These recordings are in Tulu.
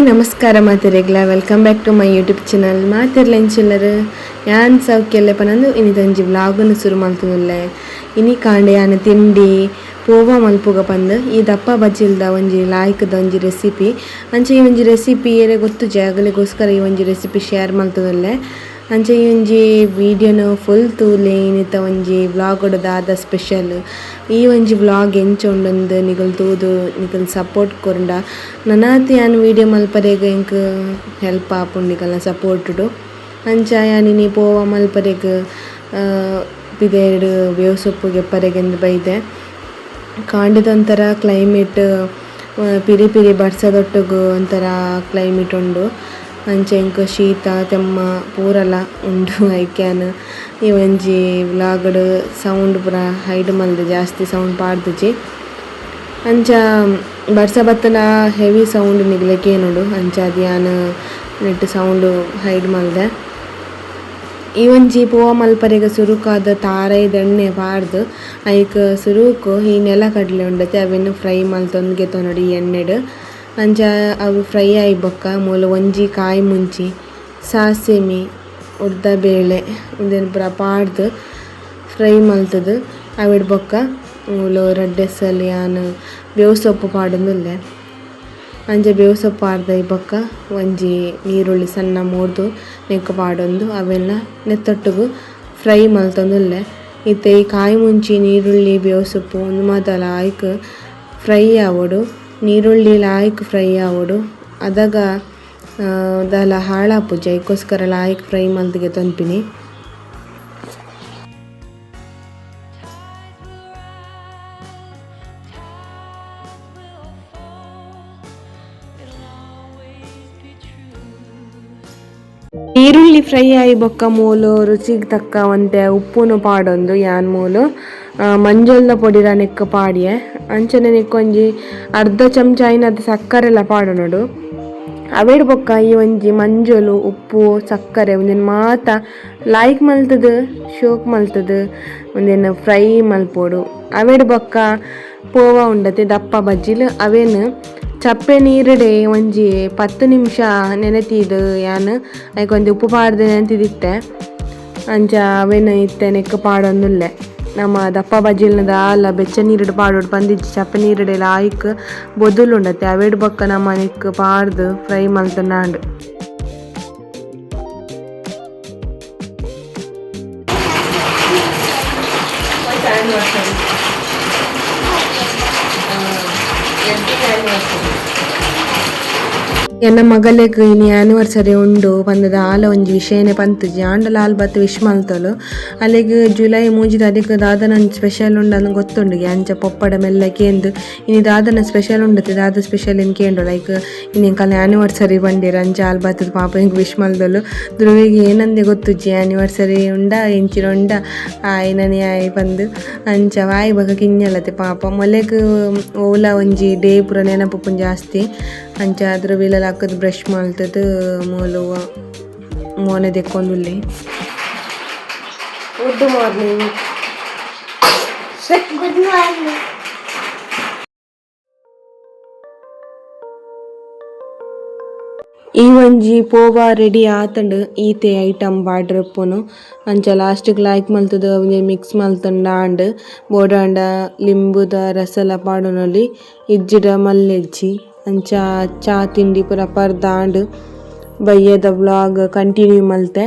ನಮಸ್ಕಾರ ಮಾತೆರೆಗ್ಲ. Welcome back to my YouTube channel. ಮಾತೆರ್ಲ ಎಂಚಿಲ್ಲರ್? ಯಾನ್ ಸೌಖ್ಯಲ್ಲೆ ಪನಂದು ಇನಿತೊಂಜಿ ವ್ಲಾಗನ್ನು ಶುರು ಮಲ್ತೊಂದುಲ್ಲೆ. ಇನಿ ಕಾಂಡೆ ಯಾನ್ ತಿಂಡಿ ಪೋವ ಮಲ್ಪುಗ ಪಂದ್ ಈ ದಪ್ಪ ಬಜಿಲ್ದ ಒಂಜಿ ಲಾಯ್ಕದ ಒಂಜಿ ರೆಸಿಪಿ. ಅಂಚ ಈ ಒಂಜಿ ರೆಸಿಪಿ ಏರೆ ಗೊತ್ತುಜಿ, ಅಗಲೆಗೋಸ್ಕರ ಈ ಒಂಜಿ ರೆಸಿಪಿ ಶೇರ್ ಮಲ್ತೊಂದುಲ್ಲೆ. ಅಂಚ ಈ ಒಂಜಿ ವಿಡಿಯೋನು ಫುಲ್ ತೂಲೆ. ಇನಿತ ಒಂಜಿ ವ್ಲಾಗ್ ದಾದ ಸ್ಪೆಷಲ್, ಈ ಒಂಜಿ ವ್ಲಾಗ್ ಎಂಚ ಉಂಡೊಂದು ನಿಗಲ್ ತೂದು ನಿಗಲ್ ಸಪೋರ್ಟ್ ಕೊರ್ಂಡ ನನಾತ್ ಯಾನ್ ವಿಡಿಯೋ ಮಲ್ಪರೆಗ್ ಎಂಕ್ ಹೆಲ್ಪ್ ಆಪುಂಡು ನಿಕಲ್ನ ಸಪೋರ್ಟುಡು. ಅಂಚ ಯಾನ್ ಇನಿ ಪೋವ ಮಲ್ಪರೆಗ್ ಪಿದಯ್ಡ್ ಬೇವು ಸೊಪ್ಪು ಗೆಪ್ಪರೆಗೆಂದು ಬೈದೆ. ಕಾಂಡೆದ ಒಂಥರ ಕ್ಲೈಮೇಟ್ ಪಿರಿ ಪಿರಿ ಬರ್ಸದೊಟ್ಟುಗು ಒಂಥರ ಕ್ಲೈಮೇಟ್ ಉಂಡು. ಅಂಚ ಎಂಕ್ ಶೀತ ತೆಮ್ಮ ಪೂರಲ ಉಂಡು. ಐಕ್ಯಾನ್ ಈ ಒಂಜಿ ವ್ಲಾಗ್ಡ್ ಸೌಂಡ್ ಪೂರ ಹೈಡ್ ಮಲ್ದೆ, ಜಾಸ್ತಿ ಸೌಂಡ್ ಪಾಡ್ದಿಜಿ. ಅಂಚ ಬರ್ಸ ಬತ್ತನ ಹೆವಿ ಸೌಂಡ್ ನಿಗಲೆ ಕೇನುಂಡು, ಅಂಚ ಅದು ಯಾನ್ ನೆಟ್ ಸೌಂಡ್ ಹೈಡ್ ಮಲ್ದೆ. ಈ ಒಂಜಿ ಪೋವ ಮಲ್ಪರೆಗ್ ಸುರುಕಾದ ತಾರಾಯಿದ ಎಣ್ಣೆ ಪಾಡ್ದ್ ಐಕ್ ಸುರುಕು ಈ ನೆಲ ಕಡಲೆ ಉಂಡತೆ ಅವೆನ್ ಫ್ರೈ ಮಲ್ತೊಂದು ಗೆತೊನೊಡು ಈ ಎಣ್ಣೆಡ್. ಅಂಚ ಅವು ಫ್ರೈ ಆಯಿ ಬೊಕ್ಕ ಮೂಲು ಒಂಜಿ ಕಾಯಿ ಮುಂಚಿ, ಸಾಸಿಮೆ, ಉದ್ದ ಬೇಳೆ ಉಂದೆನ್ ಪೂರ ಪಾಡ್ದ್ ಫ್ರೈ ಮಲ್ತುದು ಅವೆಡ್ ಬೊಕ್ಕ ಮೂಲು ರಡ್ಡ್ ಎಸಲ್ ಯಾನ್ ಬೇವು ಸೊಪ್ಪು ಪಾಡೊಂದುಲ್ಲೆ. ಅಂಚ ಬೇವು ಸೊಪ್ಪು ಪಾಡ್ದ್ ಬೊಕ್ಕ ಒಂಜಿ ನೀರುಳ್ಳಿ ಸಣ್ಣ ಮೂರ್ದು ನೆಕ್ಕ್ ಪಾಡೊಂದು ಅವೆಲ್ಲ ನೆತ್ತೊಟ್ಟುಗು ಫ್ರೈ ಮಲ್ತೊಂದುಲ್ಲೆ. ಇತ್ತೆ ಈ ಕಾಯಿ ಮುಂಚಿ, ನೀರುಳ್ಳಿ, ಬೇವು ಸೊಪ್ಪು ಉಂದು ಮಾತಲ ಐಕ್ ಫ್ರೈ ಆವೊಡು. ನೀರುಳ್ಳಿ ಲಾಯ್ಕ್ ಫ್ರೈ ಆವೊಡು, ಅದಗ ದಾಲ ಹಾಳಾಪುಜಿ, ಐಕೋಸ್ಕರ ಲಾಯ್ಕ್ ಫ್ರೈ ಮಲ್ತ್ ಗೆತೊನ್ಪಿನಿ. ನೀರುಳ್ಳಿ ಫ್ರೈ ಆಯಿ ಬೊಕ್ಕ ಮೂಲು ರುಚಿಗ್ ತಕ್ಕ ಒಂತೆ ಉಪ್ಪುನು ಪಾಡೊಂದು ಯಾನ್ ಮೂಲು ಮಂಜೊಲ್ದ ಪೊಡಿಲ ನೆಕ್ಕ್ ಪಾಡಿಯೆ. ಅಂಚನೆ ನೆಕ್ಕೊಂಜಿ ಅರ್ಧ ಚಮಚ ಐನದ ಸಕ್ಕರೆಲ ಪಾಡೊನೊಡು. ಅವೆಡ್ ಬೊಕ್ಕ ಈ ಒಂಜಿ ಮಂಜೊಲು, ಉಪ್ಪು, ಸಕ್ಕರೆ ಉಂದೆನ್ ಮಾತ ಲಾಯ್ಕ್ ಮಲ್ತುದು ಶೋಕ್ ಮಲ್ತುದು ಉಂದೆನ್ ಫ್ರೈ ಮಲ್ಪೊಡು. ಅವೆಡ್ ಬೊಕ್ಕ ಪೋವ ಉಂಡತೆ ದಪ್ಪ ಬಜ್ಜಿಲ್ ಅವೆನ್ ಚಪ್ಪೆ ನೀರುಡೆ ಒಂಜಿ 10 ನಿಮಿಷ ನೆನೆತೀದು ಯಾನ್ ಐಕ್ ಒಂಜಿ ಉಪ್ಪು ಪಾಡ್ದು ನೆನೆತಿದಿತ್ತೆ. ಅಂಚ ಅವೆನ್ ಇತ್ತೆ ನೆಕ್ಕ್ ಪಾಡೊಂದುಲ್ಲೆ. ನಮ್ಮ ದಪ್ಪ ಬಜ್ಜಿಲ್ನ ದಾಲ ಬೆಚ್ಚ ನೀರುಡು ಪಾಡೊಡು ಪಂದಿಜ್ಜಿ, ಚಪ್ಪೆ ನೀರುಡೆ ಲಾಯ್ಕ್ ಬೊದುಲುಂಡತೆ ಅವೆಡ್ ಬೊಕ್ಕ ನಮ್ಮ ನೆಕ್ಕ್ ಪಾಡ್ದು ಫ್ರೈ ಮಲ್ತುಂಡಾಂಡ್. ಎನ್ನ ಮಗಲೆಗ್ ಇನಿ ಆನಿವರ್ಸರಿ ಉಂಡು ಪಂದದ ಆಲ ಒಂಜಿ ವಿಷಯನೆ ಪಂತುಜಿ, ಆಂಡಲ ಆಲ್ ಬತ್ತ್ ವಿಶ್ ಮಲ್ತೊಲು. ಅಲೆಗ್ ಜುಲೈ 3 ತಾರೀಕು ದಾದನ ಒಂಜಿ ಸ್ಪೆಷಲ್ ಉಂಡು ಗೊತ್ತುಂಡುಗೆ. ಅಂಚ ಪೊಪ್ಪಡ ಮೆಲ್ಲ ಕೇಂದು ಇನಿ ದಾದನ ಸ್ಪೆಷಲ್ ಉಂಡತೆ ದಾದ ಸ್ಪೆಷಲ್ ಇನ್ ಕೇಂಡೋಳು. ಐಕ್ ಇನಿ ಎಂಕಲ್ನ ಆನಿವರ್ಸರಿ ಪಂಡೇರ್. ಅಂಚ ಆಲ್ ಬತ್ತದ ಪಾಪ ಎಂಕ್ ವಿಶ್ ಮಲ್ದೊಲು. ಧ್ರುವಿಗೆ ಏನಂದೆ ಗೊತ್ತುಜ್ಜಿ, ಆನಿವರ್ಸರಿ ಉಂಡ ಎಂಚಿನ ಉಂಡ ಆಯ್ನನೆ ಆಯ್ ಪಂದು. ಅಂಚ ವಾಯ್ ಬೊಕ ಕಿಂಜಲತೆ ಪಾಪ ಮೊಲೆಗ್ ಓಲ ಒಂಜಿ ಡೇ ಪೂರ ನೆನಪುಪ್ಪುನು ಜಾಸ್ತಿ. ಅಂಚ ಧ್ರುವಿಲ ಲಕ್ಕದ್ ಬ್ರಷ್ ಮಲ್ತುದು ಮೂಲು ಮೋನೆ ದೆಕ್ಕೊಂದುಲ್ಲೆ. Good morning. Good morning. ಈ ಒಂಜಿ ಪೋವ ರೆಡಿ ಆತುಂಡು. ಈತೆ ಐಟಮ್ ಪಾಡ್ರಪ್ಪುನು. ಅಂಚ ಲಾಸ್ಟ್ಗ್ ಲಾಯ್ಕ್ ಮಲ್ತುದು ಒಂಜಿ ಮಿಕ್ಸ್ ಮಲ್ತುಂಡ ಆಂಡ್. ಬೋಡಾಂಡ ಲಿಂಬುದ ರಸಲ ಪಾಡೊನೊಲಿ, ಇಜ್ಜಿಡ ಮಲ್ಲೆಜ್ಜಿ. ಅಂಚ ಚಾ ತಿಂಡಿ ಪೂರ ಪರ್ದಾಂಡ್. ಬಯ್ಯದ ವ್ಲಾಗ್ ಕಂಟಿನ್ಯೂ ಮಲ್ತೆ.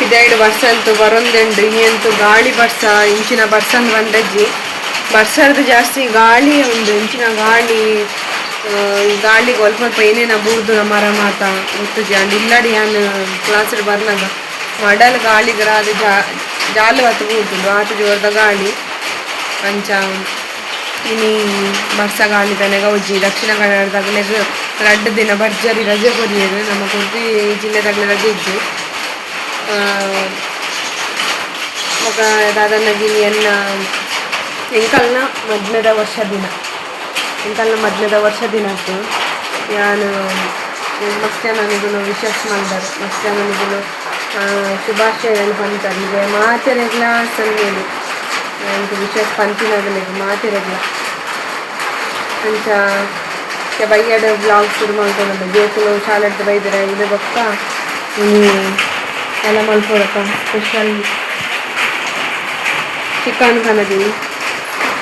ಪಿದಾಯ್ಡ್ ಬರ್ಸ ಅಂತೂ ಬರೊಂದುಂಡು. ಇನಿ ಅಂತೂ ಗಾಳಿ ಬರ್ಸ, ಇಂಚಿನ ಬರ್ಸಂದ್ ಬಂದಜ್ಜಿ. ಬರ್ಸರ್ದು ಜಾಸ್ತಿ ಗಾಳಿ ಉಂಡು, ಇಂಚಿನ ಗಾಳಿ. ಈ ಗಾಳಿಗೆ ಒಲ್ಪ ಒಲ್ಪ ಏನೇನ ಬೂರ್ದು ಮರ ಮಾತ ಗೊತ್ತುಜಿ. ಅಂಡ್ ಇಲ್ಲಡಿ ಯಾನ್ ಕ್ಲಾಸ್ಡ್ ಬರ್ನಗ ಮಡಲ್ ಗಾಳಿಗ್ರಾದ್ ಜಾಲು ಆತು ಬೂರ್ದುಂಡು, ಆತು ಜೋರ್ದ ಗಾಳಿ. ಅಂಚ ಇನಿ ಬರ್ಸ ಗಾಳಿ ತನೆಗ ಉಜ್ಜಿ. ದಕ್ಷಿಣ ಕನ್ನಡದಗಲೆಗ್ ರಡ್ಡ್ ದಿನ ಭರ್ಜರಿ ರಜೆ ಕೊರಿಯೆರ್ ನಮ್ಮ ಕೊರ್ಪಿ ಜಿಲ್ಲೆದಾಗಲ ರಜೆ ಇಜ್ಜಿ. ಬೊಕ ದಾದನ್ನಗಿನಿ ಎನ್ನ ಎಂಕಲ್ನ ಮದ್ಮೆದ ವರ್ಷ ದಿನ, ಎಂಕಲ್ನ ಮದ್ಮೆದ ವರ್ಷ ದಿನಕ್ಕೆ ಯಾನ್ ಮಸ್ತ್ ಜನ ನಿಗುಲು ವಿಶಸ್ ಮಲ್ದರ್, ಮಸ್ತ್ ಜನ ನಿಗುಲು ಶುಭಾಶಯಗಳು ಪಂತರ್. ಈಗ ಮಾತೆರೆಗ್ಲ ಸೊಲ್ಮೆಲು, ಎಂಕ್ ವಿಶಸ್ ಪಂತಿನಗಲೆಗ್ ಮಾತೆರೆಗ್ಲ. ಅಂಚ ಬಯ್ಯಡ್ ವ್ಲಾಗ್ ಶುರು ಮಲ್ತೊಂದುಲ್ಲೆ. ಜೋಕುಲು ಶಾಲೆಡ್ದ್ ಬೈದೆರ್, ಐದು ಬೊಕ್ಕ ಇನಿ ಎಲ್ಲ ಮಲ್ಪೊಡತ್ತ ಸ್ಪೆಷಲ್ ಚಿಕನ್ ಕನದಿನಿ.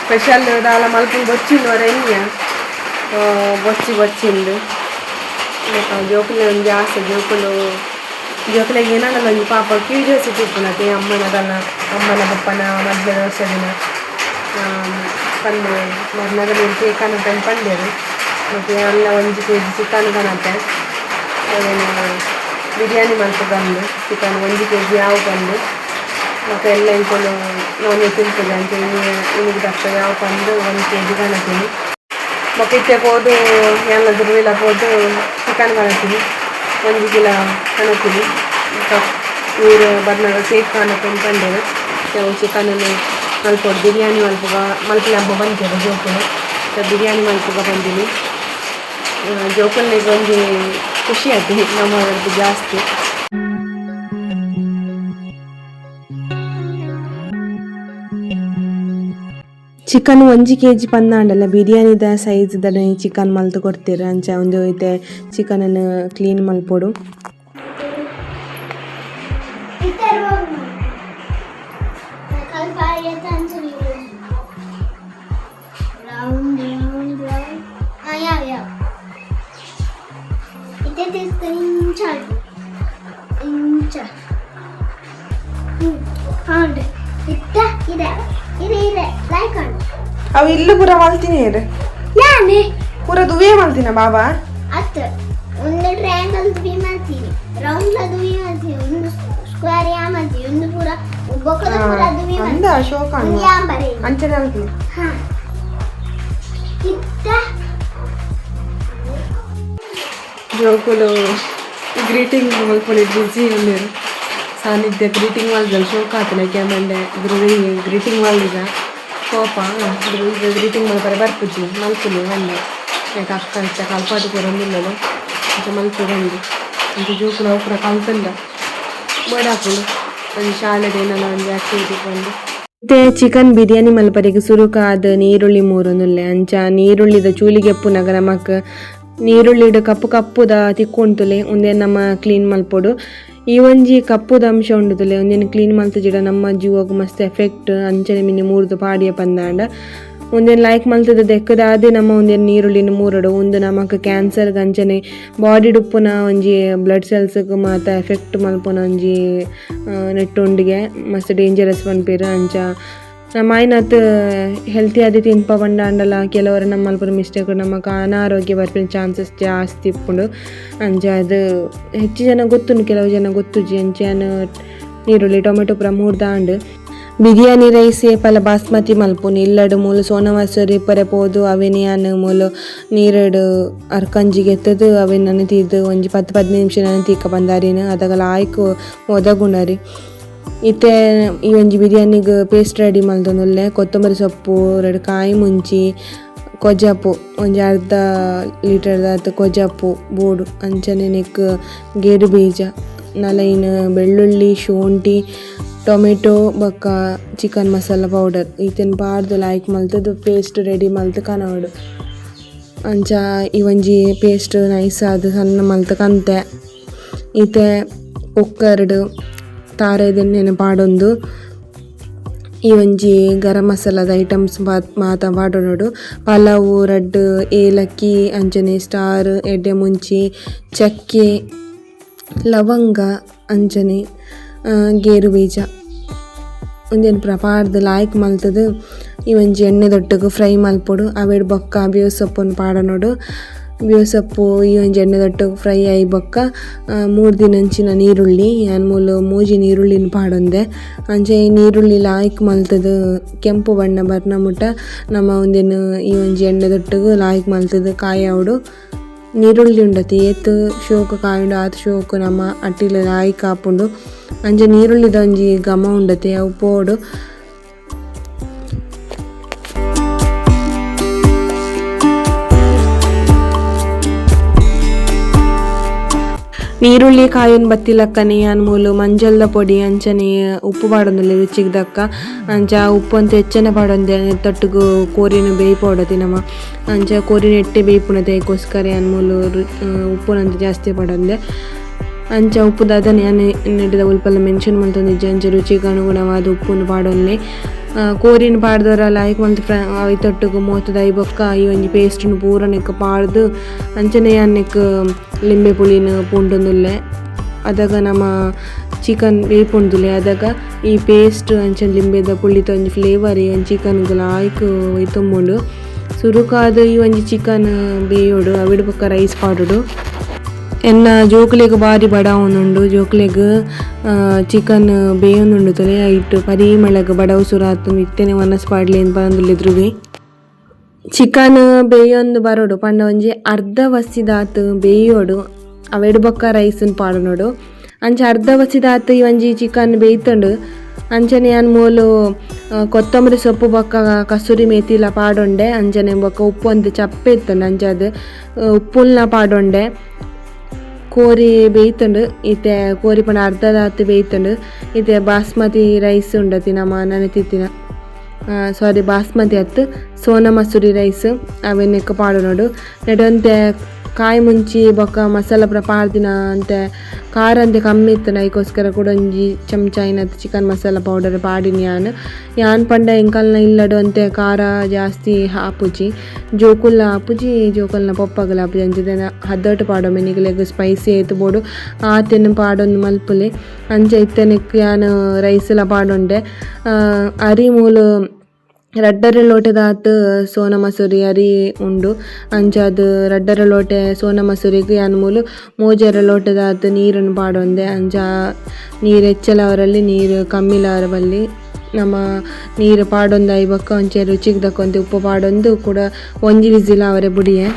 ಸ್ಪೆಷಲ್ ದಾಲ ಮಲ್ಪುನು ಬೊಚ್ಚಿಂದು ವರ ಎನ್ನಿಯ ಬೊಚ್ಚಿ ಬೊಚ್ಚಿಂದು ಜೋಕುಲೆ ಒಂಜಿ ಆಸೆ. ಜೋಕುಲು ಜೋಕುಲೆಗ್ ಏನಾಂಡಲ ಒಂಜಿ ಪಾಪ ಕ್ಯೂರಿಯಾಸಿಟಿ ಇಪ್ಪುನತೆ, ಅಮ್ಮನ ತನ್ನ ಅಮ್ಮನ ಪಪ್ಪನ ಮದ್ಮೆದ ವರ್ಷ ದಿನ ಪಂದ್ ಮರ್ನಾಗ ನೀರು ಕೇಕ್ ಕನತೆ ಪಂಡೆರ್. ಮತ್ತು ಅಲ್ಲ 1 ಕೆಜಿ ಚಿಕನ್ ಕನತೆ, ಅವೇನು ಬಿರಿಯಾನಿ ಮಲ್ಪುಗಂದು ಚಿಕನ್ 1 ಕೆಜಿ ಯಾವು ಪಂದು. ಮತ್ತು ಎಲ್ಲ ಎಂಕುಲು ನಾನ್ ವೆಜ್ ತಿನ್ಪುಜ ಅಂಚ ಇನಿ ಇನಿಗ್ ದಕ್ಕ ಯಾವು ಪಂದು 1 ಕೆಜಿ ಕನತೀನಿ. ಬೊಕ್ಕ ಇತ್ತೆ ಪೋದು ಯಾನ್ಲ ದುರ್ವಿಲ ಪೋದು ಚಿಕನ್ ಕನತೀನಿ, 1 ಕಿಲೋ ಕನತೀನಿ. ಬೊಕ್ಕ ನೀರು ಬರ್ನಾಗ ಕೇಕ್ ಕನತೆ ಪಂಡೆರ್. ಕೆಲವು ಚಿಕನನ್ನು ಮಲ್ಪೊಡು, ಬಿರಿಯಾನಿ ಮಲ್ಪುಗ ಮಲ್ಪುಲೆ ಅಮ್ಮ ಬಂತೇವೆ ಜೋಕುಲು, ಬಿರಿಯಾನಿ ಮಲ್ಪುಗ ಬಂದಿನಿ. ಜೋಕುಲ್ನಿಗೆ ಒಂಜಿ ಖುಷಿ ಆಯ್ತು ನಮ್ಮ ಜಾಸ್ತಿ. ಚಿಕನ್ 1 ಕೆಜಿ ಪಂದಾಂಡಲ ಬಿರಿಯಾನಿದ ಸೈಜ್ ದಡ ಚಿಕನ್ ಮಲ್ತು ಕೊಡ್ತೀರ. ಅಂಚ ಒಂದು ಇತ್ತೆ ಚಿಕನನ್ನು ಕ್ಲೀನ್ ಮಲ್ಪೊಡು. ಅವು ಇಲ್ಲು ಪೂರ ಮಲ್ತೀನಿ ಯಾನೆ ಪೂರ ದುವೇ ಮಲ್ತಿನ ಬಾಬಾ. ಅತ್ ಒಂದು ಟ್ರಯಾಂಗಲ್ ದುವಿ ಮಾಡ್ತೀನಿ, ರೌಂಡ್ ದುವಿ ಮಾಡ್ತೀನಿ, ಒಂದು ಸ್ಕ್ವೇರ್ ಯಾ ಮಾಡ್ತೀನಿ, ಒಂದು ಪೂರ ಬೊಕ್ಕದ ಪೂರ ದುವಿ ಅಂದ ಅಶೋಕ ಒಂದು ಯಾ ಬರೀ ಅಂಚನೆ ಅಲ್ತೀನಿ. ಹಾ ಇತ್ತ ಜೋಕುಲು ಗ್ರೀಟಿಂಗ್ ಮಲ್ಪೊಲಿ ಬಿಸಿ ಉಲ್ಲೆರ್. ಸಾನ್ನಿಧ್ಯ ಗ್ರೀಟಿಂಗ್ ಮಲ್ದಲ್ ಶೋಕ ಆತನ ಕ್ಯಾಮಂಡೆ ಗ್ರೀಟಿಂಗ್ ಮಲ್ದಿದ ಕೋಪ ಧ್ರುವಿಗ್ ಗ್ರೀಟಿಂಗ್ ಮಲ್ಪರೆ ಬರ್ಪುಜಿ ಮಲ್ಪುಲಿ ಪಂಡೆ. ಯಾಕೆ ಅಕ್ಕ ಇತ್ತೆ ಕಲ್ಪಾದ್ ಕೊರೊಂದುಲ್ಲಲು ಅಂಚ ಮಲ್ಪು ಪಂಡೆ. ಅಂಚ ಜೋಕುಲು ಅವು ಪೂರ ಕಲ್ತುಂಡ ಬೋಡಾಪುಂಡು ಒಂಜಿ ಶಾಲೆಡ್ ಏನಲ ಒಂಜಿ ಆಕ್ಟಿವಿಟಿ ಪಂದ್. ಇತ್ತೆ ಚಿಕನ್ ಬಿರಿಯಾನಿ ಮಲ್ಪರೆಗ್ ಸುರುಕಾದ್ ನೀರುಳ್ಳಿ ಮೂರೊಂದುಲ್ಲೆ. ಅಂಚ ನೀರುಳ್ಳಿದ ಚೂಲಿಗೆ ಎಪ್ಪುನಗ ನಮಕ್ ನೀರುಳ್ಳಿಡ್ ಕಪ್ಪು ಕಪ್ಪುದ ತಿಕ್ಕುಂಟುಲೆ, ಉಂದೆನ್ ನಮ ಕ್ಲೀನ್ ಮಲ್ಪೊಡು. ಈ ಒಂಜಿ ಕಪ್ಪುದ ಅಂಶ ಉಂಡುದುಲೆ, ಉಂದೆನ್ ಕ್ಲೀನ್ ಮಲ್ತುಜಿಡ ನಮ್ಮ ಜೀವಗ್ ಮಸ್ತ್ ಎಫೆಕ್ಟ್. ಅಂಚನೆ ಮಿನಿ ಮೂರ್ದು ಪಾಡಿಯ ಪಂದಾಂಡ ಉಂದೆನ್ ಲೈಕ್ ಮಲ್ತುದು ದೆಕ್ಕದಾದೆ ನಮ್ಮ ಉಂದೆನ್ ನೀರುಳ್ಳಿನ್ ಮೂರೊಡು. ಉಂದು ನಮಕ್ ಕ್ಯಾನ್ಸರ್ ಅಂಚನೆ ಬಾಡಿಡ್ ಉಪ್ಪುನ ಒಂಜಿ ಬ್ಲಡ್ ಸೆಲ್ಸ್ ಮಾತ ಎಫೆಕ್ಟ್ ಮಲ್ಪುನ ಒಂಜಿ ನೆಟ್ಟುಂಡಿಗೆ ಮಸ್ತ್ ಡೇಂಜರಸ್ ಪನ್ಪೆರ್. ಅಂಚ ನಮ್ಮ ಆಯ್ನಾತ್ ಹೆಲ್ತಿ ಆದ್ ತಿನ್ಪ ಪಂಡಾಂಡಲ ಕೆಲವರು ನಮ್ಮ ಮಲ್ಪುನ ಮಿಸ್ಟೇಕ್ ನಮಕ್ ಅನಾರೋಗ್ಯ ಬರ್ಪಿನ ಚಾನ್ಸಸ್ ಜಾಸ್ತಿ ಇಪ್ಪುಂಡು. ಅಂಚ ಅದು ಹೆಚ್ಚು ಜನ ಗೊತ್ತುಂಡು, ಕೆಲವು ಜನ ಗೊತ್ತುಜಿ. ಅಂಚ ಯಾನ್ ನೀರುಳ್ಳಿ ಟೊಮೆಟೊ ಪೂರ ಮೂರ್ದಾಂಡ್. ಬಿರಿಯಾನಿ ರೈಸ್ ಏಪಲ ಬಾಸ್ಮತಿ ಮಲ್ಪುನು. ಇಲ್ಲಡ್ ಮೂಲು ಸೋನಾ ಮಸೂರಿ ಇಪ್ಪರೆ ಪೋದು ಅವೆನ್ ಯಾನ್ ಮೂಲು ನೀರುಡು ಅರ್ಕಂಜಿಗ್ ಎತ್ತುದು ಅವೆನ್ ನನ ಒಂಜಿ 10-15 ನಿಮಿಷ ನನ ತೀಕ ಪಂದ್ ಅರಿನ್ ಅದಗಲ ಆಯ್ಕ್ ಒದಗುಂಡು ಅರಿ. ಇತ್ತೆ ಈ ಒಂಜಿ ಬಿರಿಯಾನಿಗ್ ಪೇಸ್ಟ್ ರೆಡಿ ಮಲ್ತೊಂದುಲ್ಲೆ. ಕೊತ್ತಂಬರಿ ಸೊಪ್ಪು, ರಡ್ಡ್ ಕಾಯಿ ಮುಂಚಿ, ಕೊಜಪು ಒಂಜಿ ಅರ್ಧ ಲೀಟರ್ದಾತ್ ಕೊಜಪು ಬೋಡು, ಅಂಚನೆ ನೆಕ್ಕ್ ಗೇರು ಬೀಜ, ನಲೈನ್ ಬೆಳ್ಳುಳ್ಳಿ, ಶುಂಠಿ, ಟೊಮೆಟೊ ಬೊಕ್ಕ ಚಿಕನ್ ಮಸಾಲ ಪೌಡರ್ ಈತೆನ್ ಪಾಡ್ದ್ ಲಾಯ್ಕ್ ಮಲ್ತುದು ಪೇಸ್ಟ್ ರೆಡಿ ಮಲ್ತ್ ಕನವೊಡು. ಅಂಚ ಈ ಒಂಜಿ ಪೇಸ್ಟ್ ನೈಸ್ ಆದ್ ಸಣ್ಣ ಮಲ್ತ್ ಕಂತೆ. ಇತ್ತೆ ಕುಕ್ಕರ್ಡ್ ತಾರೆದೆಣ್ಣೆನ್ ಪಾಡೊಂದು ಈ ಒಂಜಿ ಗರಂ ಮಸಾಲದ ಐಟಮ್ಸ್ ಮಾತ ಪಾಡೊನೊಡು. ಪಲಾವು, ರಡ್ಡ್ ಏಲಕ್ಕಿ, ಅಂಚನೆ ಸ್ಟಾರ್, ಎಡ್ಡೆ ಮುಂಚಿ, ಚಕ್ಕೆ, ಲವಂಗ, ಅಂಚನೆ ಗೇರು ಬೀಜ ಉಂದೆನ್ ಪೂರ ಪಾಡ್ದ್ ಲಾಯ್ಕ್ ಮಲ್ತುದು ಈ ಒಂಜಿ ಎಣ್ಣೆದೊಟ್ಟುಗು ಫ್ರೈ ಮಲ್ಪೊಡು. ಅವೆಡ್ ಬೊಕ್ಕ ಬೇವು ಸೊಪ್ಪುನು ಪಾಡೊನೊಡು. ಬೇವು ಸೊಪ್ಪು ಈ ಒಂಜಿ ಎಣ್ಣೆದೊಟ್ಟುಗು ಫ್ರೈ ಆಯಿ ಬೊಕ್ಕ ಮೂರ್ದಿನಂಚಿನ ನೀರುಳ್ಳಿ, ಯಾನ್ ಮೂಲು 3 ನೀರುಳ್ಳಿನ್ ಪಾಡೊಂದೆ. ಅಂಚ ಈ ನೀರುಳ್ಳಿ ಲಾಯ್ಕ್ ಮಲ್ತುದು ಕೆಂಪು ಬಣ್ಣ ಬರ್ನ ಮುಟ ನಮ ಉಂದೆನ್ ಈ ಒಂಜಿ ಎಣ್ಣೆದೊಟ್ಟುಗು ಲಾಯ್ಕ್ ಮಲ್ತುದು ಕಾಯಾವೊಡು. ನೀರುಳ್ಳಿ ಉಂಡತಿ ಏತ್ ಶೋಕು ಕಾಯುಂಡು ಆತ್ ಶೋಕು ನಮ್ಮ ಅಟ್ಟಿಲ ಲಾಯ್ಕ್ ಆಪುಂಡು ಅಂಚ ನೀರುಳ್ಳಿದ ಒಂಜಿ ಘಮ ಉಂಡತೆ ಅವು ಪೋಡು. ನೀರುಳ್ಳಿ ಕಾಯೊಂದು ಬತ್ತಿಲಕ್ಕನೆ ಯಾನ್ ಮೂಲು ಮಂಜಲ್ದ ಪೊಡಿ ಅಂಚನೆ ಉಪ್ಪು ಪಾಡೊಂದುಲ್ಲೆ ರುಚಿಗ್ ದಕ್ಕ ಅಂಚ ಉಪ್ಪು ಅಂತೆ ಎಚ್ಚನೆ ಪಾಡೊಂದೆ ತೊಟ್ಟುಗು ಕೋರಿನ ಬೇಯ್ಪೊಡತಿ ನಮ ಅಂಚ ಕೋರಿನ ಎಟ್ಟೆ ಬೇಯ್ಪುನತೆ ಐಕೋಸ್ಕರ ಯಾನ್ ಮೂಲು ಉಪ್ಪುನಂತ ಜಾಸ್ತಿ ಪಾಡೊಂದೆ ಅಂಚ ಉಪ್ಪು ದಾದನೆ ಯಾನ್ ನೆಟ್ಟಿದ ಉಲ್ಪಲ ಮೆನ್ಷನ್ ಮಲ್ತೊಂದಿಜ್ಜಿ ಅಂಚ ರುಚಿಗ್ ಅನುಗುಣವಾದ ಉಪ್ಪುನು ಪಾಡೊನ್ಲೆ. ಕೋರಿನ ಪಾಡ್ದೊರ ಲಾಯ್ಕ್ ಮಲ್ತ್ ಐತೊಟ್ಟುಗು ಮೋತದ ಐಬೊಕ್ಕ ಈ ಒಂಜಿ ಪೇಸ್ಟ್ನು ಪೂರ ನೆಕ್ಕ್ ಪಾಡ್ದ್ ಅಂಚನೆ ಯಾನ್ ನೆಕ್ಕ್ ಲಿಂಬೆ ಪುಳಿನ್ ಪೂಂಟೊಂದುಲ್ಲೆ. ಅದಗ ನಮ ಚಿಕನ್ ಬೇಯ್ಪುಂಡುಲೆ ಅದಗ ಈ ಪೇಸ್ಟ್ ಅಂಚನೆ ಲಿಂಬೆದ ಪುಳಿತ ಒಂಜಿ ಫ್ಲೇವರ್ ಈ ಒಂಜಿ ಚಿಕನ್ ಗ್ ಲಾಯ್ಕ್ ತುಂಬುಂಡು. ಸುರುಕಾದ್ ಈ ಒಂಜಿ ಚಿಕನ್ ಬೇಯೋಡು ಅವಿಡ್ ಬೊಕ್ಕ ರೈಸ್ ಪಾಡೊಡು. ಎನ್ನ ಜೋಕುಲೆಗ್ ಬಾರಿ ಬಡಾವೊಂದುಂಡು ಜೋಕುಲೆಗ್ ಚಿಕನ್ ಬೇಯೊಂದುಂಡು ತೂಲೆ ಐಟ್ ಪರಿಮಳಗ್ ಬಡವು ಸುರು ಆತುಂಡು ಇತ್ತೆನೆ ವನಸ್ ಪಾಡ್ಲೆ ಪನೊಂದುಲ್ಲೆ ಧ್ರುವಿ. ಚಿಕನ್ ಬೇಯೊಂದು ಬರೊಡು ಪಂಡ ಒಂಜಿ ಅರ್ಧ ವಸಿದಾತ್ ಬೇಯೋಡು ಅವೆಡ್ ಬೊಕ್ಕ ರೈಸ್ ನ್ ಪಾಡೊನೊಡು. ಅಂಚ ಅರ್ಧ ವಸಿದಾತ್ ಈ ಒಂಜಿ ಚಿಕನ್ ಬೇಯ್ತುಂಡು. ಅಂಚನೆ ಯಾನ್ ಮೂಲು ಕೊತ್ತಂಬರಿ ಸೊಪ್ಪು ಬೊಕ್ಕ ಕಸೂರಿ ಮೇಥಿಲ ಪಾಡೊಂಡೆ ಅಂಚನೆ ಬೊಕ್ಕ ಉಪ್ಪು ಒಂತೆ ಚಪ್ಪೆ ಇತ್ತುಂಡು ಅಂಚಾದ್ ಉಪ್ಪುಲ್ನ ಪಾಡೊಂಡೆ. ಕೋರಿ ಬೇಯ್ತುಂಡು ಇತ್ತೆ ಕೋರಿ ಪಂಡ ಅರ್ಧದಾತ್ ಬೇಯ್ತುಂಡು. ಇತ್ತೆ ಬಾಸ್ಮತಿ ರೈಸ್ ಉಂಡತಿ ನಮ ನೆನೆತಿತ್ತಿನ ಸಾರಿ ಬಾಸ್ಮತಿ ಅತ್ತ್ ಸೋನಾ ಮಸೂರಿ ರೈಸ್ ಅವೆನ್ ನೆಕ್ಕ್ ಪಾಡೊನೊಡು. ನೆಟ್ ಒಂತೆ ಕಾಯಿ ಮುಂಚಿ ಬೊಕ್ಕ ಮಸಾಲ ಪೂರ ಪಾಡ್ದಿನ ಒಂತೆ ಖಾರ ಒಂತೆ ಕಮ್ಮಿ ಇತ್ತುಂಡು ಐಕೋಸ್ಕರ ಕುಡ ಒಂಜಿ ಚಮಚ ಐನತ್ ಚಿಕನ್ ಮಸಾಲ ಪೌಡರ್ ಪಾಡಿನಿ ಯಾನ್. ಯಾನ್ ಪಂಡ ಎಂಕಲ್ನ ಇಲ್ಲಡ್ ಒಂತೆ ಖಾರ ಜಾಸ್ತಿ ಆಪುಜಿ ಜೋಕುಲ್ಲ ಆಪುಜಿ ಜೋಕುಲ್ನ ಪೊಪ್ಪಗ್ಲ ಆಪುಜಿ ಅಂಚ ಹದಟ್ ಪಾಡೊಮೆ ನಿಕಲೆಗ್ ಸ್ಪೈಸಿ ಏತ್ ಬೋಡು ಆತೆನ್ ಪಾಡೊಂದು ಮಲ್ಪುಲೆ. ಅಂಚ ಇತ್ತೆ ನೆಕ್ಕ್ ಯಾನ್ ರೈಸ್ ಲ ಪಾಡೊಂಡೆ. ಅರಿ ಮೂಲು ರಡ್ಡರೆ ಲೋಟೆದಾತ್ ಸೋನಾ ಮಸೂರಿ ಅರಿ ಉಂಡು ಅಂಚಾದ್ ರಡ್ಡರೆ ಲೋಟೆ ಸೋನಾ ಮಸೂರಿಗ್ ಯಾನ್ ಮೂಲು ಮೂಜರೆ ಲೋಟೆದಾತ್ ನೀರುನ್ ಪಾಡೊಂದೆ. ಅಂಚ ನೀರು ಎಚ್ಚಲ ಅವರಲ್ಲಿ ನೀರು ಕಮ್ಮಿಲ ಅವರಲ್ಲಿ ನಮ ನೀರು ಪಾಡೊಂದು ಐಬೊಕ್ಕ ಒಂಚೆ ರುಚಿಗ್ ದಕ್ಕೊಂತೆ ಉಪ್ಪು ಪಾಡೊಂದು ಕೂಡ ಒಂಜಿ ವಿಸಿಲ್ ಅವರೆ ಬುಡಿಯೆ.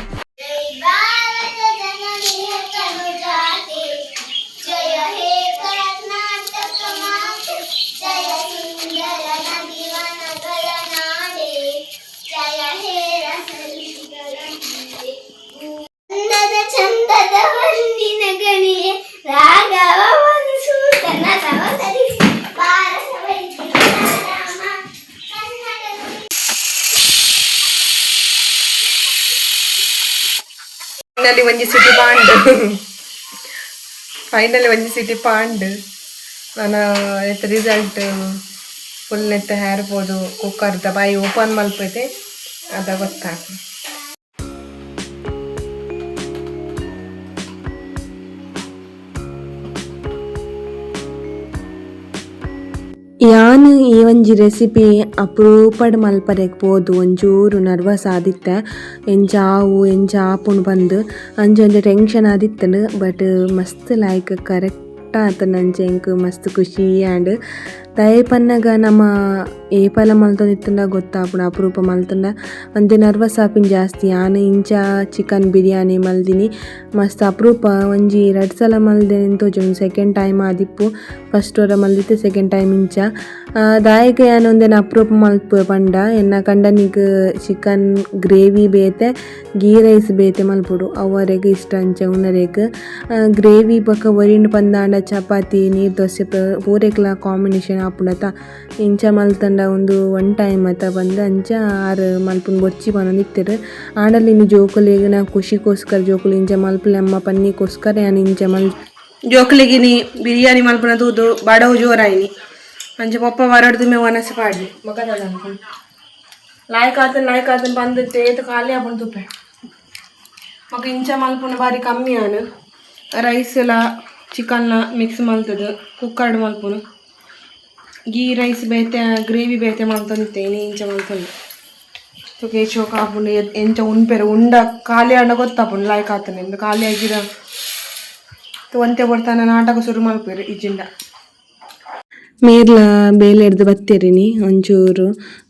ಚಂದದ ಹೊನ್ನಿನ ಗಣಿಯೇ ರಾಘವ ಮಧುಸೂದನ ತವ ಸರಿಸಿ ಪಾರಸವೈದ್ಯ ರಾಮ ಕನ್ನಡ. ಫೈನಲಿ ಒಂಜಿ ಸಿಟಿ ಪಾಂಡ್, ಫೈನಲಿ ಒಂಜಿ ಸಿಟಿ ಪಾಂಡ್. ನನ್ನ ರಿಸಲ್ಟ್ ಫುಲ್ ನೆತ್ತ ಹೇರ್ ಪೋದು ಕುಕ್ಕರ್ದ ಬಾಯಿ ಓಪನ್ ಮಲ್ಪೈತೆ ಅದ ಗೊತ್ತಾಗ. ಯಾನ್ ಈ ಒಂಜಿ ರೆಸಿಪಿ ಅಪರೂಪಡ್ ಮಲ್ಪರೆಗ್ ಪೋದು ಒಂಚೂರು ನರ್ವಸ್ ಆದಿತ್ತೆ, ಎಂಚ ಆವು ಎಂಚ ಆಪುಂಡು ಪಂದ್ ಅಂಚ ಒಂಜಿ ಟೆನ್ಷನ್ ಆದಿತ್ತುಂಡು. ಬಟ್ ಮಸ್ತ್ ಲಾಯ್ಕ್ ಕರೆಕ್ಟ್ ಆತುಂಡು ಅಂಚ ಎಂಕ್ ಮಸ್ತ್ ಖುಷಿ ಆಂಡ್. ದಾಯೆ ಪನ್ನಗ ನಮ ಏಪಲ ಮಲ್ತೊಂದಿತ್ತುಂಡ ಗೊತ್ತಾಪುಂಡು, ಅಪರೂಪ ಮಲ್ತುಂಡ ಒಂತೆ ನರ್ವಸ್ ಆಪಿನ ಜಾಸ್ತಿ. ಯಾನ್ ಇಂಚ ಚಿಕನ್ ಬಿರಿಯಾನಿ ಮಲ್ದಿನಿ ಮಸ್ತ್ ಅಪರೂಪ, ಒಂಜಿ ರಡ್ಡ್ ಸಲ ಮಲ್ದೆನೆ ತೋಜುಂಡು, ಸೆಕೆಂಡ್ ಟೈಮ್ ಆದಿಪ್ಪು. ಫಸ್ಟ್ ಒರ ಮಲ್ದಿತ್ತೆ, ಸೆಕೆಂಡ್ ಟೈಮ್ ಇಂಚ. ದಾಯೆಗ್ ಯಾನ್ ಉಂದೆನ್ ಅಪರೂಪ ಮಲ್ಪುವೆ ಪಂಡ ಎನ್ನ ಕಂಡನಿಗ್ ಚಿಕನ್ ಗ್ರೇವಿ ಬೇತೆ ಗೀ ರೈಸ್ ಬೇತೆ ಮಲ್ಪೊಡು, ಅವು ಅರೆಗ್ ಇಷ್ಟ ಅಂಚ ಉನರೆಗ್. ಗ್ರೇವಿ ಬೊಕ ಒರಿಂಡ್ ಪಂದಾಂಡ ಚಪಾತಿ ನೀರ್ ದೋಸೆ ಪೂರೆಕ್ಲ ಕಾಂಬಿನೇಷನ್ ಆಪುಂಡತ. ಇಂಚ ಮಲ್ತಂಡ ಉಂದು ಒನ್ ಟೈಮ್ ಅತ ಪಂದ್ ಅಂಚ ಆರ್ ಮಲ್ಪುನ ಬೊರ್ಚಿ ಪನೊಂದಿತ್ತೆರ್. ಆಂಡಲ ಇನಿ ಜೋಕುಲೆಗ್ ನ ಖುಷಿಗೋಸ್ಕರ ಜೋಕುಲು ಇಂಚ ಮಲ್ಪುಲೆ ಅಮ್ಮ ಪನ್ನಿಗೋಸ್ಕರ ಯಾನ್ ಇಂಚ ಮಲ್ ಜೋಕುಲೆಗ್ ಇನಿ ಬಿರಿಯಾನಿ ಮಲ್ಪುನ ತೂದು ಬಡವು ಜೋರಾಯಿನಿ. ಅಂಚ ಪೊಪ್ಪ ವರಡ್ದು ಮೇ ವನಸ್ ಪಾಡ್ಲಿ ಬೊಕ ದಾದ ಲಾಯ್ಕ್ ಆತನ್ ಲಾಯ್ಕ್ ಆತನ್ ಪಂದ್ ಏತ್ ಖಾಲಿ ಆಪುಂಡು ತೂಪೆ. ಬೊಕ ಇಂಚ ಮಲ್ಪುನ ಬಾರಿ ಕಮ್ಮಿ ಆನ್ ರೈಸ್ ಲ ಚಿಕನ್ ಲ ಮಿಕ್ಸ್ ಮಲ್ತುದು ಕುಕ್ಕರ್ಡ್ ಮಲ್ಪುನು. ಗೀ ರೈಸ್ ಬೇತೆ ಗ್ರೇವಿ ಬೇತೆ ಮಲ್ತೊಂದಿತ್ತೆ, ಇನಿ ಇಂಚ ಮಲ್ತೊಂದು ತೂಕ ಶೋಕ ಆಪುಂಡು ಎಂಚ ಉನ್ಪೆರ್ ಉಂಡ ಖಾಲಿ ಆಂಡ ಗೊತ್ತಾಪುಂಡು ಲಾಯ್ಕ್ ಆತುಂಡು ಇಂದು ಖಾಲಿ ಆಜಿಡ ಒಂತೆ ಬೊಡ್ತಾನ ನಾಟಕ ಶುರು ಮಲ್ಪೆರ್ ಇಜ್ಜಿಂಡ. ಮೇರ್ಲ ಬೇಲೆಡ್ದ್ ಬತ್ತೆರಿನಿ ಒಂಚೂರು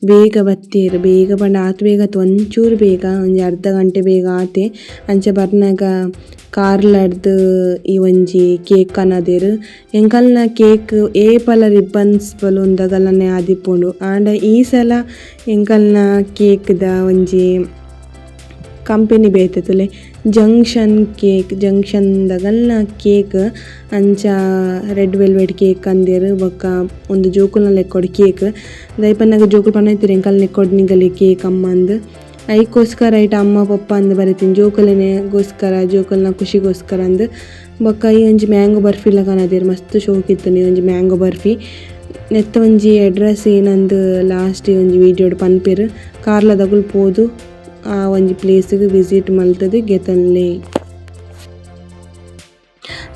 ಬೇಗ ಬತ್ತೆರ್ ಬೇಗ ಪಂಡ ಆತ್ ಬೇಗ ಅತ್ತ್ ಒಂಚೂರು ಬೇಗ ಒಂಜಿ ಅರ್ಧ ಗಂಟೆ ಬೇಗ ಆತೆ. ಅಂಚ ಬರ್ನಗ ಕಾರ್ಲಡ್ದ್ ಈ ಒಂಜಿ ಕೇಕ್ ಕನದೆರ್. ಎಂಕಲ್ನ ಕೇಕ್ ಏಪಲ ರಿಬ್ಬನ್ಸ್ ಬಲೂನ್ ದಗಲನೆ ಆದಿಪ್ಪುಂಡು. ಆಂಡ ಈ ಸಲ ಎಂಕಲ್ನ ಕೇಕ್ದ ಒಂಜಿ ಕಂಪೆನಿ ಬೇತೆ ತೂಲೆ junction cake junction ದಗಲ್ನ cake ಅಂಚ red velvet cake ಕಂದೆರ್. ಬೊಕ್ಕ ಉಂದು ಜೋಕುಲ್ನ ಲೆಕ್ಕೊಡು ಕೇಕ್ ದಾಯೆ ಪನ್ನಗ ಜೋಕುಲು ಪನೊಂದಿತ್ತೆರ್ ಎಂಕಲ್ನ ಲೆಕ್ಕೊಡು ನಿಗಲೆ ಕೇಕ್ ಅಮ್ಮಂದ್. ಐಕೋಸ್ಕರ ಐಟ್ ಅಮ್ಮ ಪೊಪ್ಪ ಅಂದ್ ಬರೆತಿನಿ ಜೋಕುಲೆನೆಗೋಸ್ಕರ ಜೋಕುಲ್ನ ಖುಷಿಗೋಸ್ಕರ ಅಂದ್. ಬೊಕ್ಕ ಈ ಒಂಜಿ ಮ್ಯಾಂಗೋ ಬರ್ಫಿಲ ಕನದೆರ್ ಮಸ್ತ್ ಶೋಕು ಇತ್ತುಂಡು ಈ ಒಂಜಿ ಮ್ಯಾಂಗೋ ಬರ್ಫಿ. ನೆತ್ತ ಒಂಜಿ ಅಡ್ರೆಸ್ ಏನಂದ್ ಲಾಸ್ಟ್ ಈ ಒಂಜಿ ವಿಡಿಯೋಡ್ ಪನ್ಪೆರ್. ಕಾರ್ಲದಕುಲು ಪೋದು ಆ ಒಂಜಿ ಪ್ಲೇಸ್ಗ್ ವಿಸಿಟ್ ಮಲ್ತುದು ಗೆತೊನ್ಲೆ.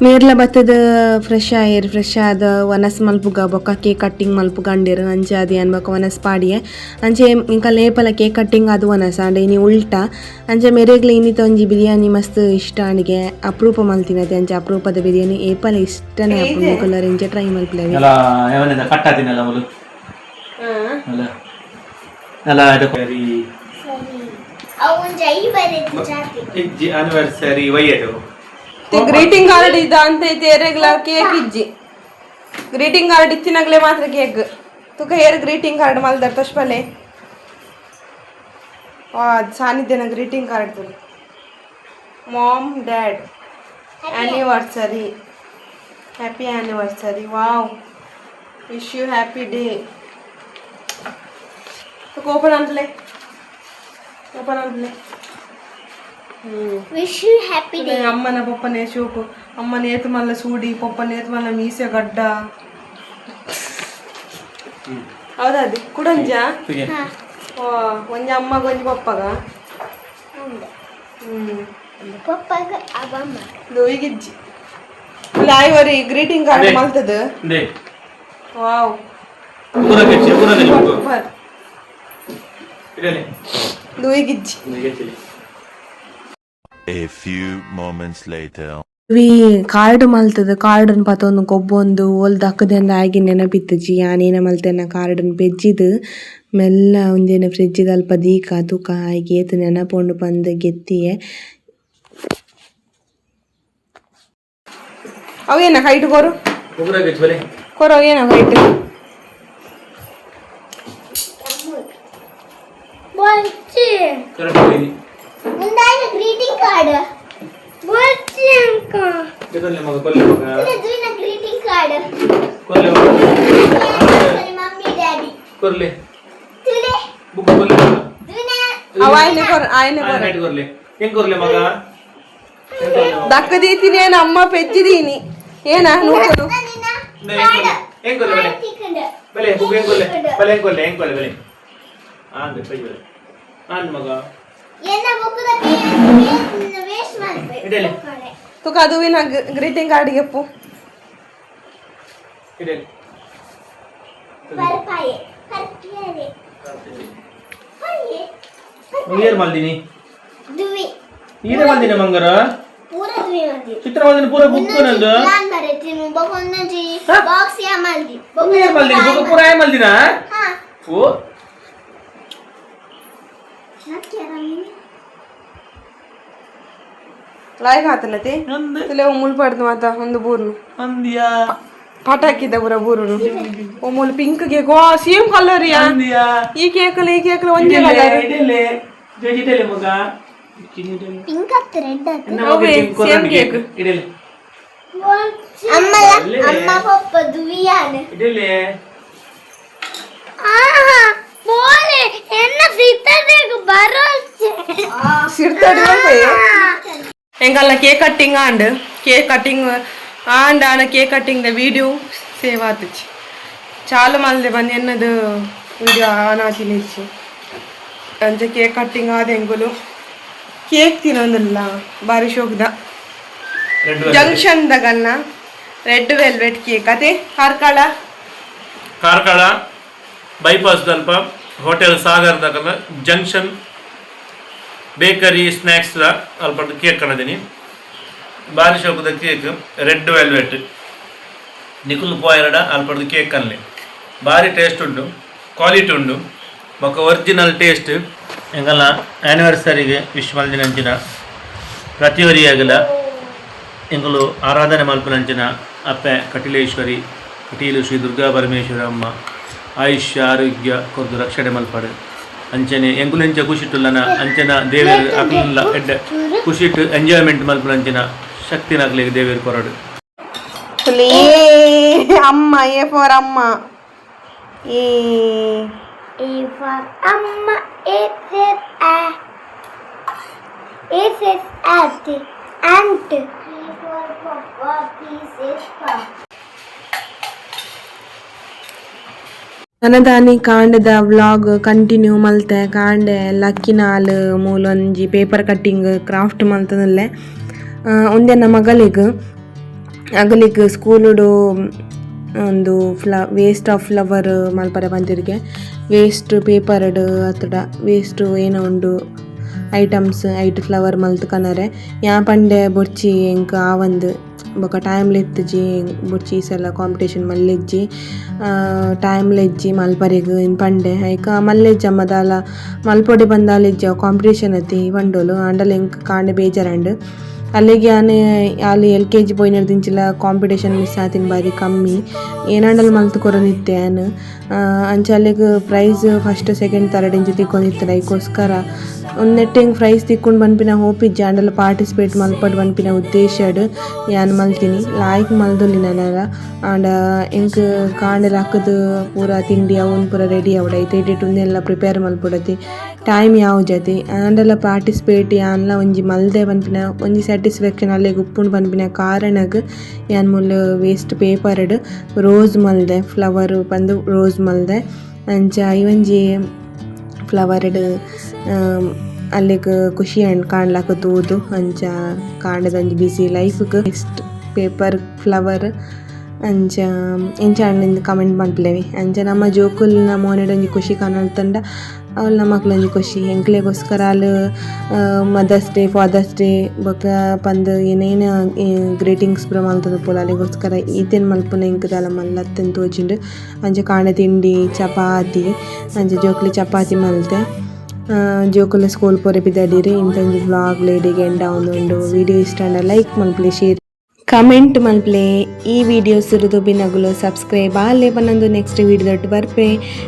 ಮೇರ್ಲ ಬತ್ತುದು ಫ್ರೆಶ್ ಆಯೆರ್. ಫ್ರೆಶ್ ಆದ್ ವನಸ್ ಮಲ್ಪುಗ ಬೊಕ್ಕ ಕೇಕ್ ಕಟ್ಟಿಂಗ್ ಮಲ್ಪುಗ ಅಂಡೆರ್. ಅಂಚಾದ್ ಯಾನ್ ಬೊಕ್ಕ ವನಸ್ ಪಾಡಿಯೆ. ಅಂಚೆ ಎಂಕಲ್ನ ಏಪಲ ಕೇಕ್ ಕಟ್ಟಿಂಗ್ ಆದ್ ವನಸ್ ಆಂಡ ಇನಿ ಉಲ್ಟ. ಅಂಚೆ ಮೆರೆಗ್ಲ ಇನಿತ ಒಂಜಿ ಬಿರಿಯಾನಿ ಮಸ್ತ್ ಇಷ್ಟ ಆಂಡ್ಗೆ ಅಪರೂಪ ಮಲ್ತಿನತೆ. ಅಂಚೆ ಅಪರೂಪದ ಬಿರಿಯಾನಿ ಏಪಲ ಇಷ್ಟನೆ ಆಪುಂಡು. ನಿಕುಲರ್ ಇಂಚ ಟ್ರೈ ಮಲ್ಪುಲೆ. ಗ್ರೀಟಿಂಗ್ ಕಾರ್ಡ್ ಇದ್ದ ಅಂತ ಎರೆಗ್ಲ ಕೇಕ್ ಇಜ್ಜಿ. ಗ್ರೀಟಿಂಗ್ ಕಾರ್ಡ್ ಇತ್ತಿನಗ್ಲೆ ಮಾತ್ರ ಕೇಕ್. ತುಕ ಏರ್ ಗ್ರೀಟಿಂಗ್ ಕಾರ್ಡ್ ಮಲ್ದರ್ ತಶ್ಪಲೆ ವಾ ಸಾನಿಧ್ಯನ ಗ್ರೀಟಿಂಗ್ ಕಾರ್ಡ್ ತುಲು. Mom dad anniversary, happy anniversary, wow, wish you happy day. ತುಕ open ಅಂತಲೇ ಓಪನ್ ಅಂತಲೇ. Wish you happy day. ಅಮ್ಮನ ಪೊಪ್ಪನೆ ಶೋಕು. ಅಮ್ಮನ ಏತು ಮಲ್ಲ ಸೂಡಿ, ಪೊಪ್ಪನ ಏತು ಮಲ್ಲ ಮೀಸೆ ಗಡ್ಡ. ಹೌದಾ? ಅದು ಕುಡಂಜ ಒಂಜಿ ಅಮ್ಮಗ ಒಂಜಿ ಪಪ್ಪಗ. ಪಪ್ಪಗ ಅವಮ್ಮ. ಈಗಿಜ್ಜಿ ಆಯ್ವರಿ ಗ್ರೀಟಿಂಗ್ ಕಾರ್ಡ್ ಮಲ್ತದ. Wow, super. ಈಗಿಜ್ಜಿ. A few moments later. V card ಮಲ್ತದ ಕಾರ್ಡ್ನ್ ಪತೊಂದು ಗೊಬ್ಬೊಂದು ಓಲ್ ದಕ್ಕದೆಂದ ಆಗಿ ನೆನಪಿತ್ತುಜಿ. ಯಾನೇನ ಮಲ್ತೆನ ಕಾರ್ಡ್ನ್ ಪೆಜ್ಜಿದ್ ಮೆಲ್ಲ ಒಂಜೇನ ಫ್ರಿಡ್ಜ್ ಅಲ್ಪ ದೀಕ ತೂಕ ಆಯ್ಗೆ ಏತ್ ನೆನಪುಂಡು ಪಂದ್ ಗೆತ್ತಿಯೆ. ಅವೇನ ಹೈಟ್ ಕೊರು ಕೊರು, ಅವೇನ height. Greeting card greeting card mummy daddy. ಅವ ಆಯ್ನೆ ಕೊರು, ಆಯ್ನೆ ಕೊರು. ದಕ್ಕ ದೀತೀನಿ ಏನ ಅಮ್ಮ ಪೆಜ್ಜಿದೀನಿ ಏನ ನೂಕುನು. ತುಕ ಅದುವಿನ ಗ್ರೀಟಿಂಗ್ ಕಾರ್ಡ್ ಗೆಪ್ಪು. ಏರ್ ಮಲ್ದಿನಿ ಈರೆ ಮಲ್ದಿನ ಮಂಗರ ಚಿತ್ರ ಮಲ್ದಿನಿ ಪೂರ ಬುಕ್ ನಂದು ಏರ್ ಮಲ್ದಿನಿ ಬುಕ್ ಪೂರ ಆಯ್ ಮಲ್ದಿನ. ಓ ಲಾಯ್ಕ್ ಆತನತಿ ತುಲೆ ಉಮುಲ್ ಪಡ್ದು ಮಾತ ಒಂದು ಬೂರ್ನು ಅಂದಿಯಾ ಪಟಾಕಿದ ಪೂರ ಬೂರುನು. ಒಮ್ಮುಲ್ pink cake. ವಾ, ಸೇಮ್ ಕಲರ್ ಯಾ. ಈ ಕೇಕ್ ಈ ಕೇಕ್ ಒಂಜೇ ಕಲರ್. ಪಿಂಕ್ ಅತ್ತ ರೆಡ್ ಅತ್ತ? Same cake. ಅಮ್ಮ ಅಮ್ಮ ಪಪ್ಪ ದುವಿಯಾನ ಆಹಾ ಬೋಲೆ ಎನ್ನ ಸಿಗ್ತದೆ ಬರೋಚೆ. ಸಿಡ್ತಾಡಿ ಎಂಕಲ್ನ cake cutting and cake cutting and ಆನ cake cutting the video save ಆತುಚಿ. ಚಾಲು ಮಲ್ದೆ ಬಂದು ಎನ್ನದು ವಿಡಿಯೋ ಆನ್ ಆತಿನಿಚ್ಚಿ. ಅಂಚ ಕೇಕ್ ಕಟ್ಟಿಂಗ್ ಆದ ಎಂಕುಲು ಕೇಕ್ ತಿನ್ನೊಂದಿಲ್ಲ. ಬಾರಿ ಶೋಕ್ದ ಜಂಕ್ಷನ್ ದಗಲ್ನ red velvet cake ಅದೇ ಕಾರ್ಕಳ. ಕಾರ್ಕಳ ಬೈಪಾಸ್ ದಲ್ಪ ಹೋಟೆಲ್ ಸಾಗರ್ ದಕಲ junction bakery snacks ಅಲ್ಪ ಕೇಕ್ ಕಣದಿನಿ. ಬಾರಿ ಶೋಕದ cake red velvet. ನಿಕುಲು ಪೋಯರಡ ಅಲ್ಪಡ್ದು ಕೇಕ್ ಕನ್ಲೆ. ಬಾರಿ ಟೇಸ್ಟ್ ಉಂಡು, ಕ್ವಾಲಿಟಿ ಉಂಡು, ಬೊಕ್ಕ ಒರಿಜಿನಲ್ ಟೇಸ್ಟ್. ಎಂಕಲ್ನ ಆ್ಯನಿವರ್ಸರಿಗೆ ವಿಶ್ ಮಲ್ದಿನಂಚಿನ ಪ್ರತಿಯೊರಿಯಾಗಲ ಎಂಕುಲು ಆರಾಧನೆ ಮಲ್ಪುನಂಚಿನ ಅಪ್ಪೆ ಕಟಿಲೇಶ್ವರಿ, ಕಟೀಲು ಶ್ರೀ ದುರ್ಗಾ ಪರಮೇಶ್ವರ ಅಮ್ಮ ಆಯುಷ್ಯ ಆರೋಗ್ಯ ಕೊರ್ದು ರಕ್ಷಣೆ ಮಲ್ಪಡು. ಅಂಚನೆ ಎಂಕುಲು ಎಂಚ ಖುಷಿಟ್ಟುಲ್ಲನ ಅಂಚನ ದೇವೆರ್ ಅಕ್ಲೆನ್ಲ ಎಡ್ಡೆ ಖುಷಿಟ್ ಎಂಜಾಯ್ಮೆಂಟ್ ಮಲ್ಪುನಂಚಿನ ಶಕ್ತಿನ ಅಕ್ಲೆಗ್ ದೇವೆರ್ ಕೊರಡು. ಎ ಅಮ್ಮ, ಎ ಫಾರ್ ಅಮ್ಮ, ಎ. A for amma, A for a. A for ant, ant. P for papa, P is papa. ನನದಾನಿ ಕಾಂಡೆದ ವ್ಲಾಗ್ ಕಂಟಿನ್ಯೂ ಮಲ್ತೆ. ಕಾಂಡೆ ಲಕ್ಕಿನಾಲ್ ಮೂಲೊಂಜಿ ಪೇಪರ್ ಕಟ್ಟಿಂಗ್ ಕ್ರಾಫ್ಟ್ ಮಲ್ತದಲ್ಲೇ. ಒಂದೆನ್ನ ಮಗಲಿಗ್ ಅಗಲಿಗ್ ಸ್ಕೂಲುಡು ಒಂದು ವೇಸ್ಟ್ ಆಫ್ ಫ್ಲವರ್ ಮಲ್ಪರೆ ಪಂತಿರಿಗೆ. ವೇಸ್ಟ್ ಪೇಪರ್ಡ್ ಅತ್ತಡ ವೇಸ್ಟ್ ಏನೋ ಉಂಡು ಐಟಮ್ಸ್ ಐಟ್ ಫ್ಲವರ್ ಮಲ್ತ್ ಕನರೆ. ಯಾ ಪಂಡೆ ಬೊರ್ಚಿ, ಎಂಕ್ ಆವಂದ್, ಬೊಕ ಟೈಮ್ಲ ಇತ್ತುಜಿ, ಬೊರ್ಚಿ ಈ ಸಲ ಕಾಂಪಿಟೇಷನ್ ಮಲ್ಲೆಜ್ಜಿ, ಟೈಮ್ಲ ಇಜ್ಜಿ ಮಲ್ಪರೆಗ್ ಇಂದ್ ಪಂಡೆ. ಐಕ್ ಮಲ್ಲೆಜ್ಜಿ ಅಮ್ಮ, ದಾಲ ಮಲ್ಪೊಡೆ ಪಂದ್ ಇಜ್ಜಿ, ಅವು ಕಾಂಪಿಟೇಷನ್ ಅತಿ ಪಂಡೋಲು. ಆಂಡಲ ಎಂಕ್ ಕಾಂಡೆ ಬೇಜಾರಾಂಡ್. ಅಲ್ಲಿಗೆ ಯಾನ್ ಅಲ್ಲಿ ಎಲ್.ಕೆ.ಜಿ ಪೋಯಿನರ್ದಿಂಚಿಲ ಕಾಂಪಿಟೇಷನ್ ಮಿಸ್ ಆತಿನ ಬಾರಿ ಕಮ್ಮಿ. ಏನಾಂಡಲ ಮಲ್ತ್ ಕೊರೊಂದಿತ್ತೆ ಯಾನ್. ಅಂಚ ಅಲ್ಲೆಗ್ ಪ್ರೈಸ್ ಫಸ್ಟ್, ಸೆಕೆಂಡ್, ಥರ್ಡ್ ಇಂಚ ತಿಕ್ಕೊಂದಿತ್ತುಂಡು. ಐಕೋಸ್ಕರ ಒಂದೆಟ್ ಎಂಕ್ ಪ್ರೈಸ್ ತಿಕ್ಕುಂಡು ಪನ್ಪಿನ ಹೋಪ್ ಇಜ್ಜಿ. ಆಂಡಲ ಪಾರ್ಟಿಸಿಪೇಟ್ ಮಲ್ಪೊಡು ಪನ್ಪಿನ ಉದ್ದೇಶಡ್ ಯಾನ್ ಮಲ್ತಿನಿ. ಲಾಯ್ಕ್ ಮಲ್ದೊಲಿ ನನಲ. ಆಂಡ ಎಂಕ್ ಕಾಂಡೆ ಲಕ್ಕುದು ಪೂರ ತಿಂಡಿ ಅವನ್ ಪೂರ ರೆಡಿ ಆವೊಡು. ಐತ ಇಡಿಟ್ ಉಂದೆಲ್ಲ ಪ್ರಿಪೇರ್ ಮಲ್ಪೊಡತೆ, ಟೈಮ್ ಯಾವುಜತೆ. ಆಂಡಲ ಪಾರ್ಟಿಸಿಪೇಟ್ ಯಾನ್ಲ ಒಂಜಿ ಮಲ್ದೆ ಪನ್ಪಿನ ಒಂಜಿ ಸ್ಯಾಟಿಸ್ಫ್ಯಾಕ್ಷನ್ ಅಲ್ಲೆಗ್ ಉಪ್ಪುಂಡು ಪನ್ಪಿನ ಕಾರಣಗ್ ಯಾನ್ ಮೂಲು ವೇಸ್ಟ್ ಪೇಪರ್ಡ್ ರೋಸ್ ಮಲ್ದೆ, ಫ್ಲವರ್ ಪಂದ್ ರೋಸ್ ಮಲ್ದೆ. ಅಂಚ ಈ ಒಂಜಿ ಫ್ಲವರ್ಡ್ ಅಲ್ಲೆಗ್ ಖುಷಿ ಆಂಡ್ ಕಾಣ್ಲಕ ತೂದು. ಅಂಚ ಕಾಂಡೆದ ಒಂಜಿ ಬಿಸಿ ಲೈಫ್ಗ್ ವೇಸ್ಟ್ ಪೇಪರ್ ಫ್ಲವರ್ ಅಂಚ ಎಂಚ ಆಂಡ್ ಕಮೆಂಟ್ ಮನ್ಪುಲೆ. ಅಂಚ ನಮ್ಮ ಜೋಕುಲ್ನ ಮೋನೆಡ್ ಒಂಜಿ ಖುಷಿ ಕಾಣೊಲ್ತುಂಡ ಅವ್ಲು ನಮಕ್ಲ ಒಂಜಿ ಖುಷಿ. ಎಂಕ್ಲೆಗೋಸ್ಕರ ಅಲ್ ಮದರ್ಸ್ ಡೇ, ಫಾದರ್ಸ್ ಡೇ ಬೊಕ ಪಂದ್ ಏನೇನ ಗ್ರೀಟಿಂಗ್ಸ್ ಪೂರ ಮಲ್ತೊಂದುಪ್ಪುವಲ್. ಅಲೆಗೋಸ್ಕರ ಈತೆನ್ ಮಲ್ಪುನ ಎಂಕ್ ದಾಲ ಮಲ್ಲತ್ತ್ ತೋಜುಂಡು. ಅಂಚ ಕಾಂಡೆ ತಿಂಡಿ ಚಪಾತಿ. ಅಂಚ ಜೋಕುಲು ಚಪಾತಿ ಮಲ್ತೆ. ಜೋಕುಲು ಸ್ಕೂಲ್ ಪೋರೆ ಪಿದಡಿರ್. ಇಂತ ಒಂಜಿ ವ್ಲಾಗ್ ಇಡೆಗ್ ಎಂಡ್ ಆವೊಂದುಂಡು. ವಿಡಿಯೋ ಇಷ್ಟ ಆಂಡ ಲೈಕ್ ಮನ್ಪುಲೆ, ಶೇರ್, ಕಮೆಂಟ್ ಮನ್ಪುಲೆ. ಈ ವಿಡಿಯೋ ಸುರುದು ಬಿನ್ನಗುಲು ಸಬ್ಸ್ಕ್ರೈಬ್ ಆಲೆ ಪನ್ನೊಂದು ನೆಕ್ಸ್ಟ್ ವಿಡಿಯೋ ದೊಟ್ಟು ಬರ್ಪೆ.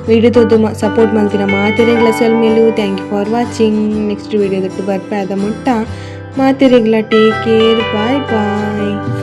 ವಿಡಿಯೋ ತೂದು ಸಪೋರ್ಟ್ ಮಲ್ತಿನ ಮಾತೆರೆಗ್ಲ ಸೊಲ್ಮೆಲು. Thank you for watching. Next video ದೊಟ್ಟು ಬರ್ಪೆ. ಅದ ಮುಟ್ಟ ಮಾತೆರೆಗ್ಲ ಟೇಕ್ ಕೇರ್, ಬಾಯ್ ಬಾಯ್.